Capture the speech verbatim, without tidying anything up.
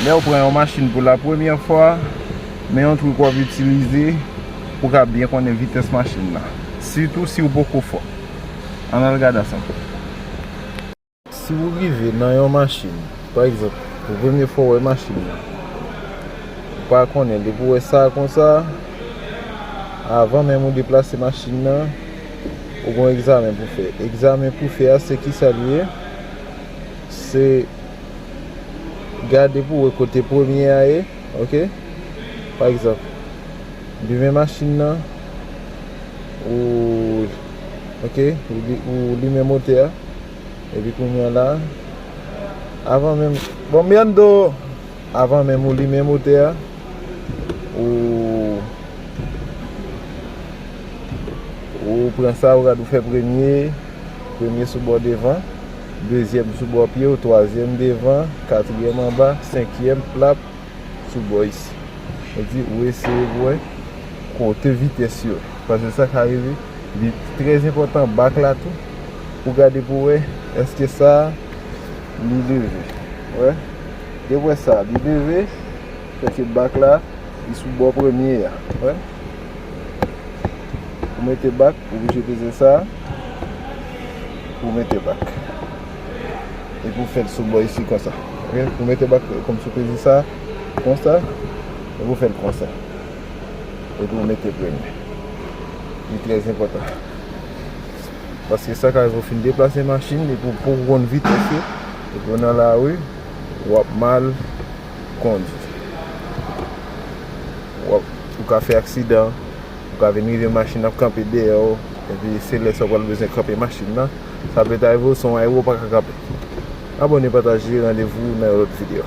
Lè w pran yon machin pou la premyè fwa, men yon trik w ap itilize pou w ka byen konnen vitès machin nan. Sitou si w poko fò. Ann al gade ansanm. Si w rive nan yon machin, pa egzanp, pou premye fwa w wè machin nan, ou pa konnen, depi w wè sa konsa, avan menm ou deplase machin nan, ou gen yon egzamen pou fè. Egzamen pou fè a, se kisa l ye? Se gade pou wè kote premye a ye, oke? Pa egzanp, limen machin nan, ou, oke, ou li-, ou limen motè a, epi kounye a la, avan menm, bon, Mirando, avan menm ou limen motè a, ou, ou pran sa, ou gad ou fè premye, premye sou bò devan, dezyèm sou bò pye w, twazyèm devan, katriyèm anba, senkyèm plap, sou bò isi. Sa di, ou eseye wè kote vitès yo. Paske sa ka rive, li trè enpòtan bak la tou, pou gade pou wè èske sa li leve. Wè, depi wè sa, li leve, fè ke bak la, li sou bò premye a. Wè. Pou mete bak, ou oblije peze sa. Pou mete bak. Epi w fè l sou bò isi konsa. Oke? Pou mete bak, kòmsi w peze sa, konsa. Epi w fè l konsa. Epi w mete premye. Li trè enpòtan. Paske sa ka rive w fin deplase machin, epi w poko konn vitès yo. Epi w nan lari, w ap mal kondui. W ap, ou ka fè aksidan, ou ka vin rive machin ap kanpe dèyè w, epi se lè sa w pral bezwen kanpe machin nan. Sa pèt arive w, se yon aywo w pa ka kanpe. Abòne, pataje, randevou nan yon lòt videyo.